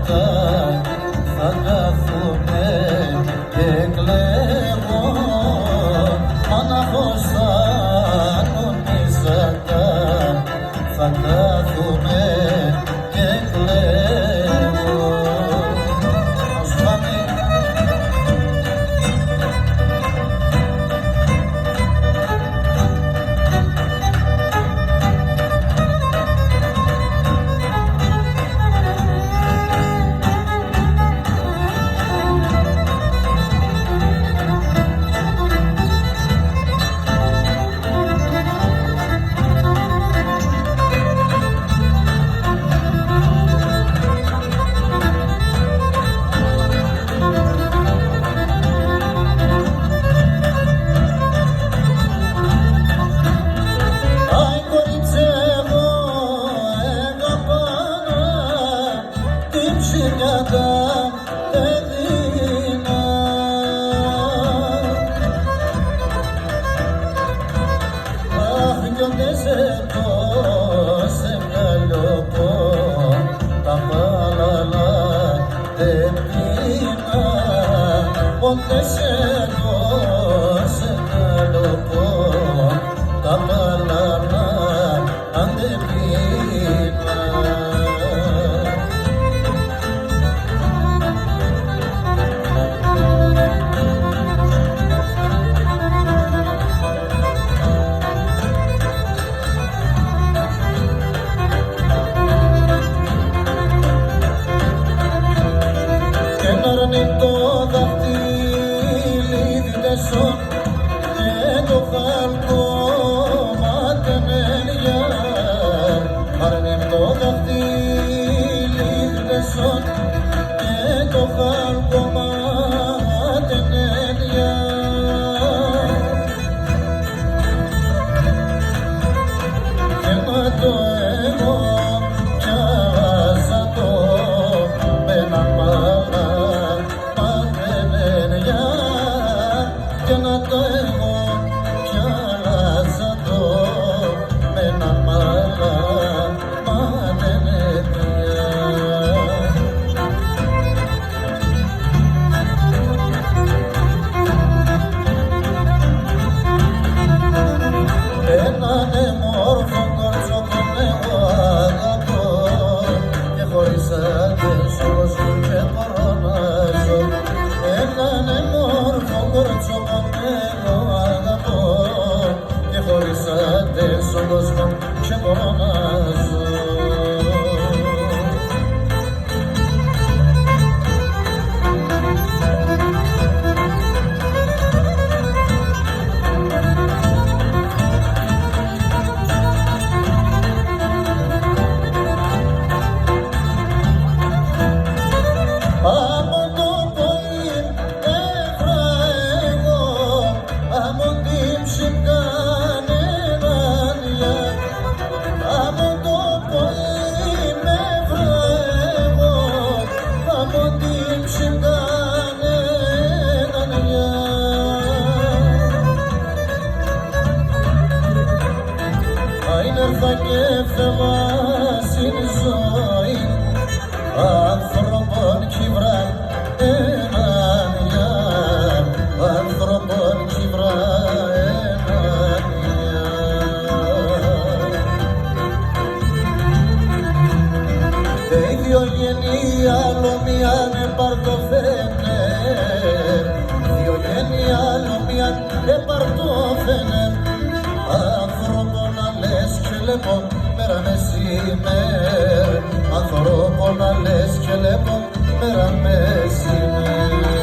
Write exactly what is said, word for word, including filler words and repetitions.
Θα κάθουμαι και κλαίγω, μόναχος τα νομίσματα. Θα κάθουμαι και κλαίγω. Ας πάμε. Αι, κορίτσια, εγώ έγαπα την ψυχιά τα παιδίνα. Αχ, κι όντε σε το σεγγαλοπό τα παλαλά δεν πίναν. Όντε σε το σεγγαλοπό τα παλαλά αν δεν πίναν. Κι έναν αρνί το δαχτύλι διτέσσον και το χάλκωμα τενέν, για. Αρνί το δαχτύλι διτέσσον και το χάλκωμα τενέν, για. Κι να το εγώ κι ας το με έναν μαλά- Μαντεμένια, κι να το εγώ κι ας το με έναν μαλά- μαντεμένια. Έναν εμόρφον κορτσόν εγώ αγαπώ, και χωρίς άντες σο κόσμον 'κι επορώ να ζω. Έναν εμόρφον κορτσόν εγώ αγαπώ, και χωρίς άντες σο κόσμον 'κι επορώ να ζω. Άμον το πόη έβρα εγώ, άμον την ψυχάν έναν, για. Άμον το πόη έβρα εγώ, άμον την ψυχάν έναν, για. Αι, έρθα κι έφευγα σην ζωήν, άνθρωπον 'κι έβρα έναν, για. Άνθρωπον 'κι έβρα έναν, για. Ει δύο γένια άλλο μίαν επαρ' το φενέρ', δύο γένια άλλο μίαν επαρ' το φενέρ'. Άνθρωπον να λες κι ελέπω μέρα μεσημέρ', άνθρωπον να λες κι ελέπω μέρα μεσημέρ'.